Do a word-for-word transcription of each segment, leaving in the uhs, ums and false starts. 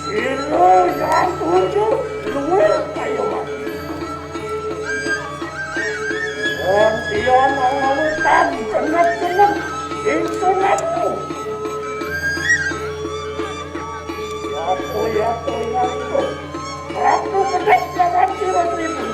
Sira yang tuju luwih kaya mati. Wong iya nang ngawitan genep-genep ing sunatmu. Yato-yato nalika Ratu Gedek lawan sira tribun.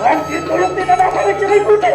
Wan, kita yang tidak dapat diceributi.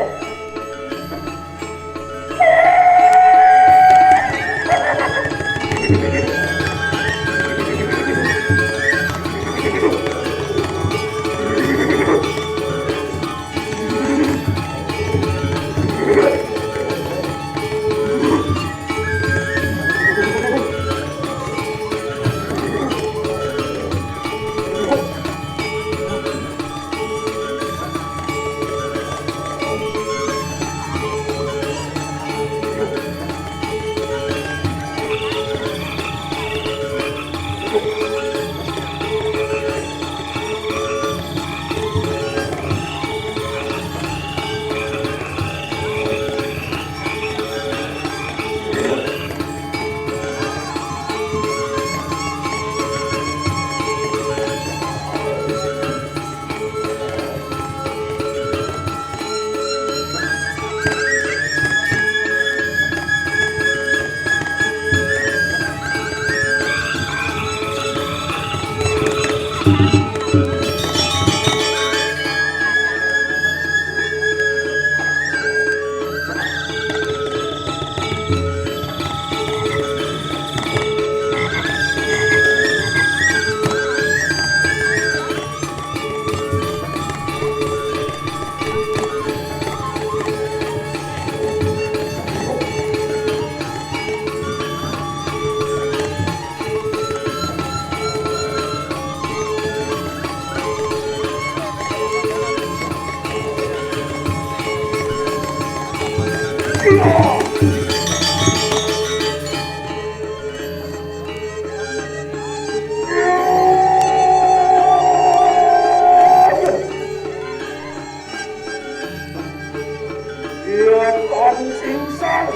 Yen kon singsal,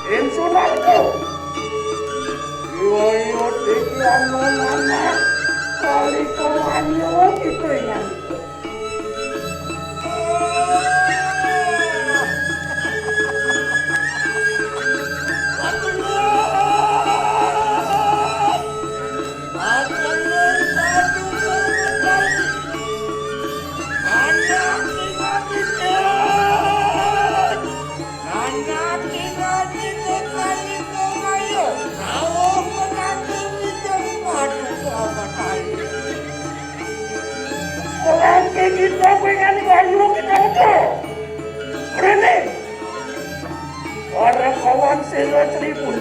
ingsun aku. Yoyo diklan anak, kali kewanyo itu ingan. Ora mungkin kita kowe ngani ayu kita utuh. Rene. Ora kawan sira tribun.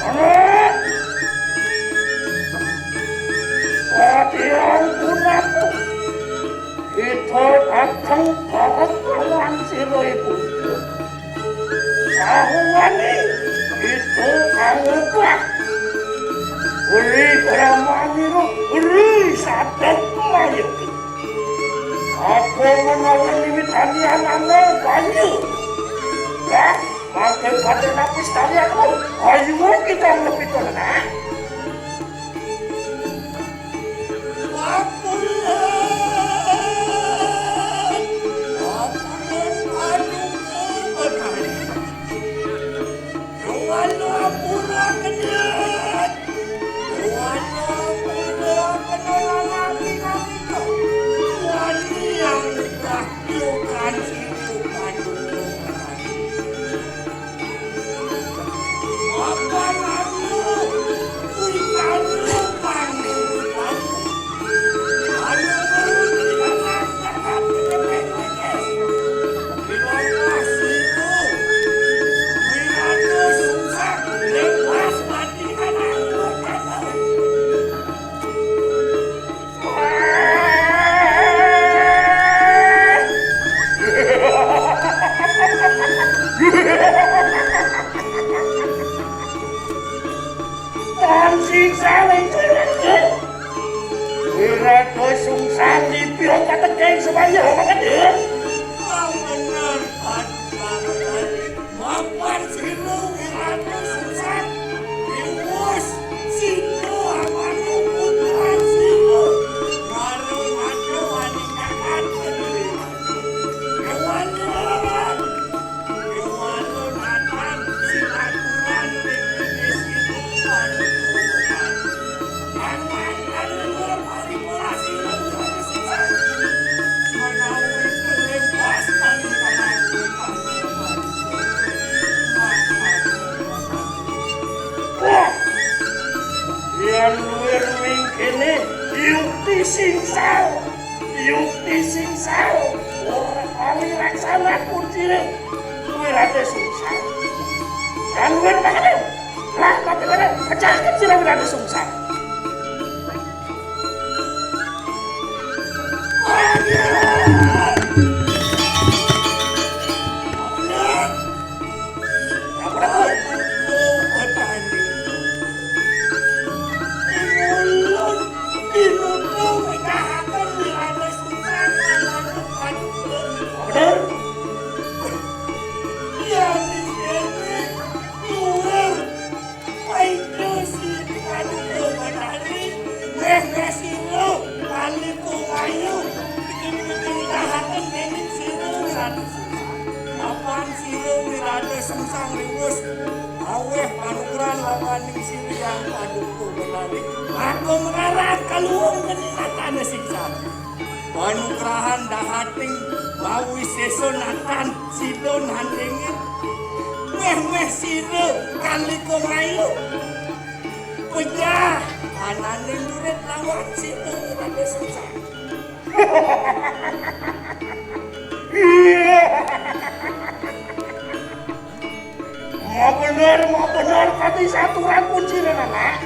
Ora. Ora diang punaku. Kita dateng bareng lawan sira iku. Sahuwani itu kang nguplak. Menawi miwit tanian ana banyu. Lah, mangke badhe napis tanian. Ayo kita ngepiton, nah. Wapulan, wapulan, aduh, aduh. Wala pura kena. Wala pura kena lalaki kami tu. Wani yang dah bukan hidup aduh. Apa lalu? Bukan bukan. Ayo, ayo, ayo. Tan sing saling. Wirato sungsang dipio kategeng semaya makan ya. Bener, Pak. Mapan silo wirato sungsang. Diwus, silo amanu putra silo. Baru ada wanita kanten. Dewan Dewan. Wah, yen luwir ning kene, yukti singsal. Yukti singsal, ora kami laksana kuncine. Kuwi rate sungsal. Kan luwir makane. Lah, tapi kene pecahkan sira wirane sungsal. Mapan sira wirata sengsang riwus. Aweh panugrahan lawaning sira yang paduka betari. Aku mengarang kaluwung kene matane siksa. Panugrahan dahating mawi sesa natan sida nandinge. Weh, weh sira kalika mayu. Pejah anane nurut lawan sira wirata sengsang. Mabener, mabener kami saturan kuncine, Anak.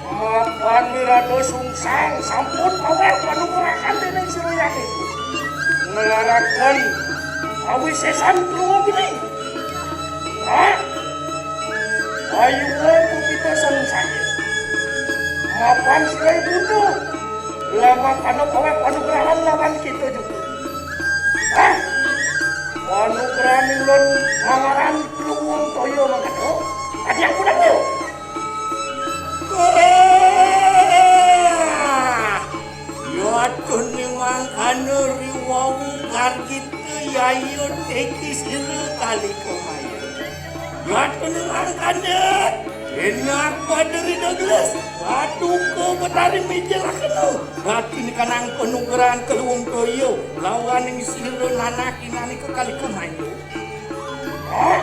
Mapan Wirada Sungsang sampun oleh panugrahan dening Sri Yati. Ngelaraken kawisesan krungu geni. Hah? Ayu pupita sungsang. Mapan Sri Butuh. Lama kana oleh panugrahan lawan kita juga. Hah? Panugrahan ulun mangaran Kluwung Toya mangkana. Adi ampun aku. Yatune mangkana riwawu gargita yayu teki sira kalika maya. Yatune mangkana enak paderi Douglas. Paduka Betari mijilakena. Batine kanang panugrahan Kluwung Toya lawaning sira nanak inane kekalika maya. Hah?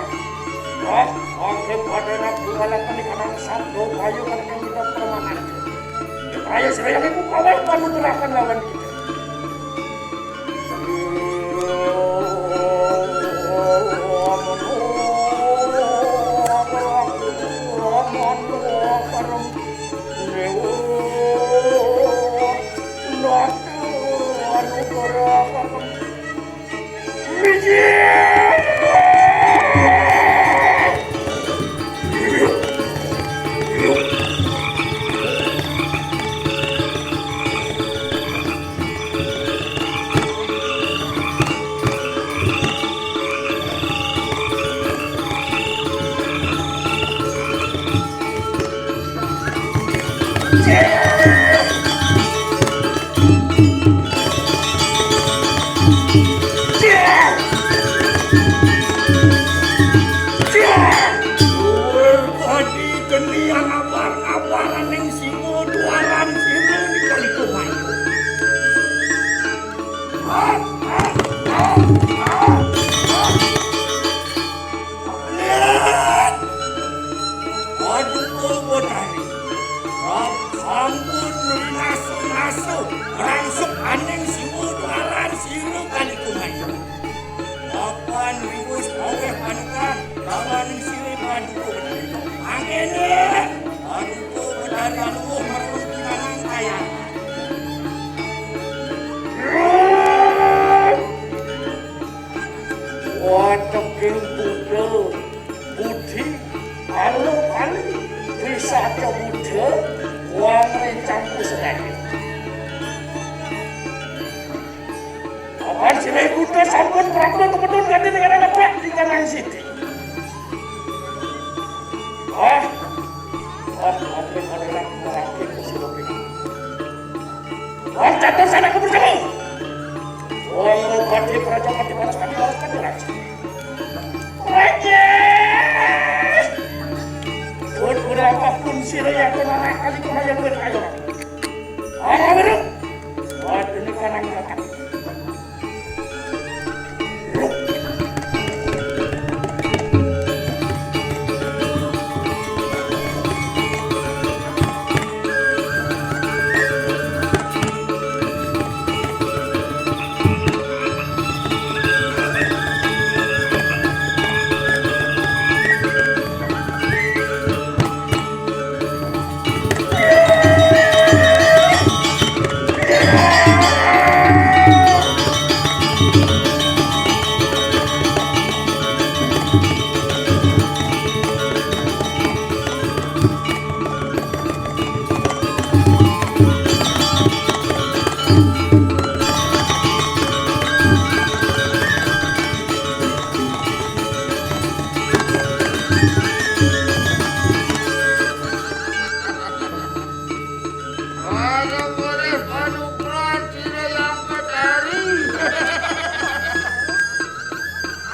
Hah? Oke, pada nak dua lapan di kanang sabdo bayu kanang kita permanen. Ayo, saya ini buka weh panugrahan lawan kita. Kadi geni ngabar-ngabar aning singa duaran sira di Kalikumaya. Aduh, Betari. Sampun rinasa-nasa rangsuk aning singa duaran sira Kalikumaya. Mapan riwus aweh panukan, lawan sirip paduka Betari. Mangkene, paduka Betari aluh merlu kinanang kayang. Wateking Buddha, Budi, Alu Kali, Wisata Buddha, Wang Rencang Pusakadi. Papan Sirih Buta sampun prapta tumedun kanthi dengan anak di Kanang Siti. Wah, wah, ampun adalah merangkik ke Siruping. Wah, jatuh sana ke bertemu. Wah, Bupati Prajapati Balas Pati Balas Pati Raja. Raja. Pun berapa pun sira yang kena kali kena yang berkaya. Orang beruk. Wah, ini Kanang datang. Para boleh panukuran sira yang kacari.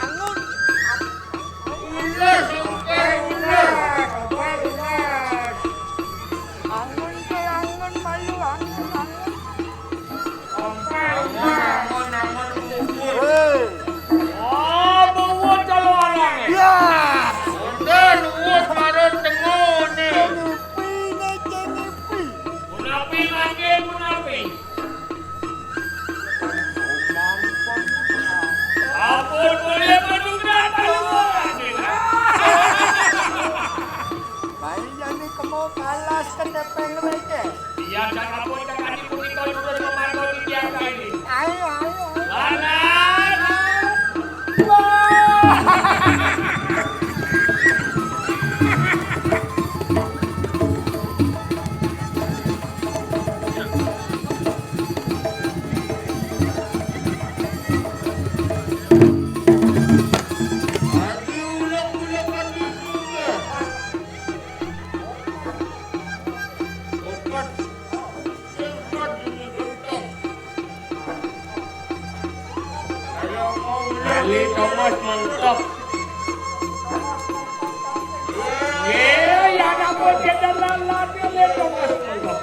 Angun. Ulas, upai ulas, upai ulas. Angun ke angun, malu angun, angun. Upai ulas. Angun, angun, ukur. Hei. Oh, buwut kalau orang, eh. Ya. Udah, uwut marut tengune. Cenipi, ne cenipi. Punapi mangke, punapi. Ampun, boleh menunda paluan. Baik, jadi kemo kalas ke tepeng receh. Iya, dan ampun, dan tadi punika turun memantul di tiang kaini. Ayo, ayo, ayo. Lanang. Wah. Ayo, mau lali Thomas mentok. Iya, ya, nak buat dia dan lali, lali Thomas mentok.